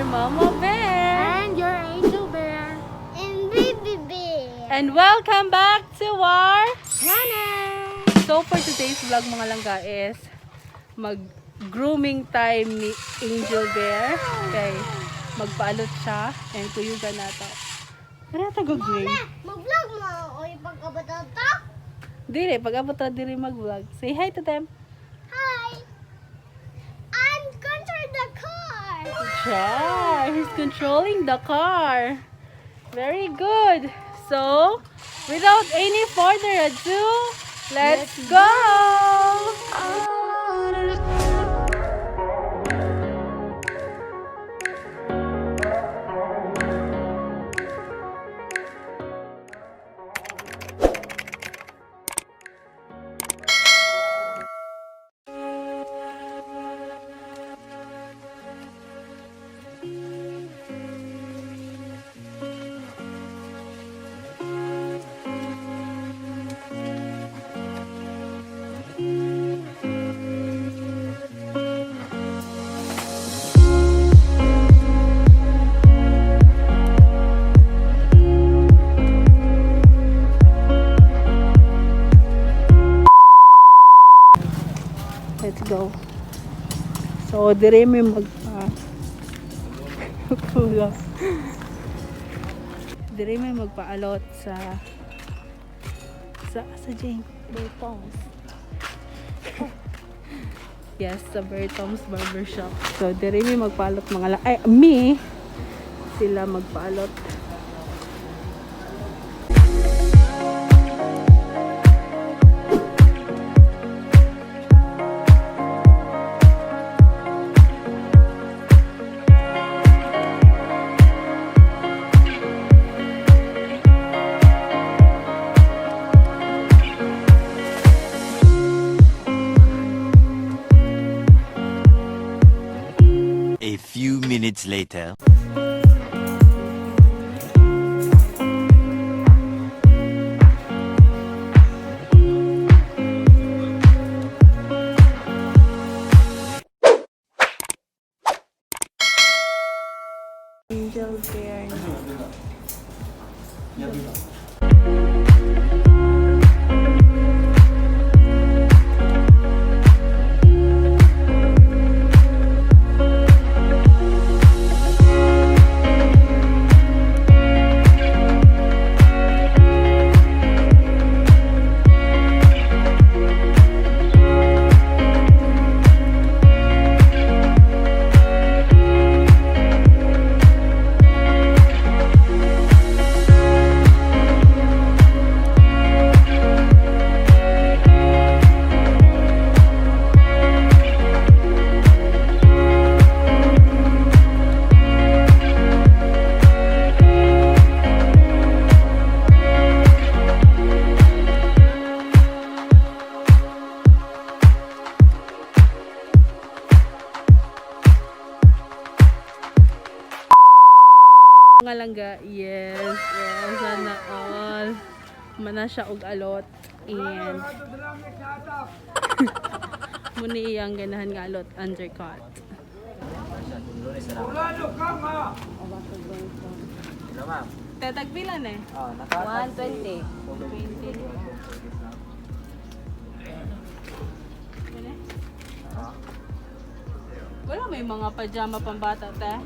your Mama Bear. And your Angel Bear. And Baby Bear. And welcome back to our Channel! So for today's vlog, mga langga, is mag-grooming time ni Angel Bear. Okay, magpaalot siya and kuyugan nato. Ano ito go gray? Mama, mag-vlog mo o ipagkabatata? Dire, pag abot ra dire mag-vlog. Say hi to them. Hi! I'm control the car! Char, he's controlling the car. Very good. So, without any further ado, let's go! Let's go. So, dire may magpa Kulo. Dire may magpaalot sa Jane Bertong's. Yes, sa Bertong's Barbershop. So, dire may magpaalot mga ay, me sila magpaalot. A few minutes later. Angel Bear. Mga langga, yes, sana all. Mana siya og alot. And muni iyang ganahan nga alot, undercut. Tetag pila na eh? 120. 20. Wala may mga pajama pambata, te?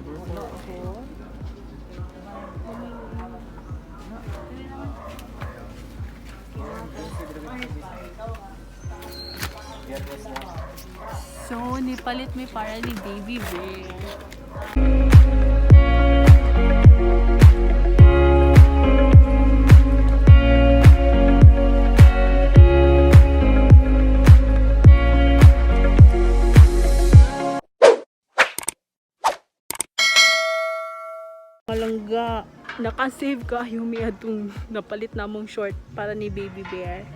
So, nipalit mi para ni Baby Bear. Malangga, nakasave ka yung may atong napalit namong short para ni Baby Bear.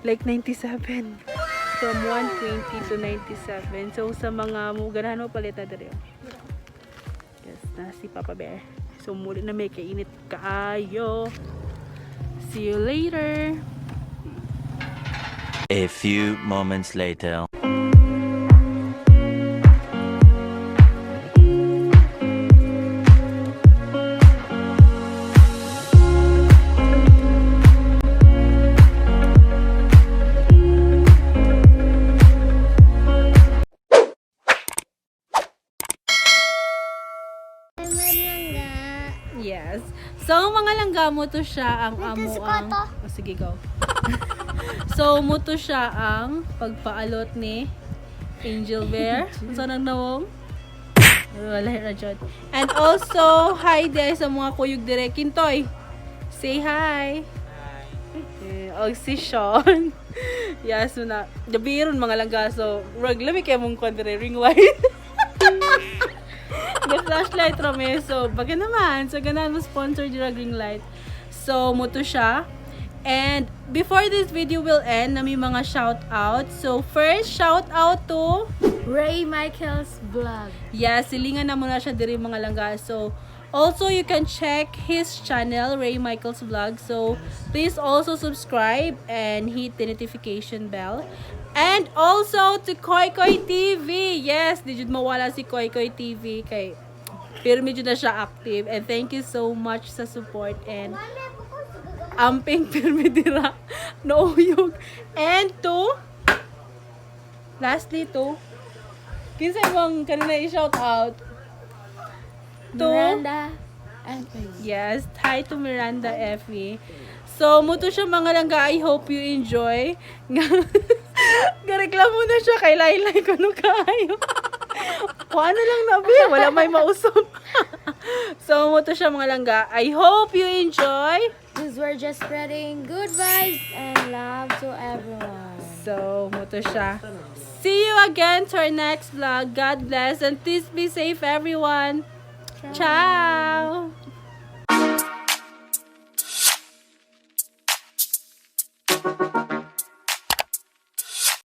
Like 97. From 120 to 97. So sa mga mo ganahan mo palit na diri. Oh. Yes, na si Papa Bear. So muli na may kainit kaayo. See you later. A few moments later. Yes. So, mga langga, mao to siya ang amo Nandito sa ang. kwarto. Oh, sige, go. So, mao to siya ang pagpaalot ni Angel Bear. Unsa nang nawong? Wala na jud. And also, hi there sa mga kuyog dire. Kintoy, say hi. Hi. Og si Sean. Yes, na. Gabi ron, mga langga. So, rag lami kay mong kwan dire, ring light. The flashlight rami. So, baga naman. So, ganahan mo sponsor dira ring light. So, mao to siya. And before this video will end, na may mga shout out. So, first, shout out to Ray Michaels Vlog. Yes, silingan na muna siya diri, mga langga. So, also you can check his channel, Ray Michaels Vlog. So, please also subscribe and hit the notification bell. And also to Koy Koy TV. Yes, di jud mawala si Koy Koy TV kay pero medyo na siya active. And thank you so much sa support and Mami, ako sa amping pirmi dira nouyog. And to lastly, to kinsa imong kanina i-shout out to Miranda Effie. Yes, hi to Miranda Effie. So, mao to siya, mga langga. I hope you enjoy. Nga, gareklamo na siya kay Laylay kuno kaayo. Kuha na lang na, be. Wala may mausap. So, mao to siya, mga langga. I hope you enjoy. Because we're just spreading good vibes and love to everyone. So, mao to siya. See you again to our next vlog. God bless and please be safe, everyone. Ciao! Ciao.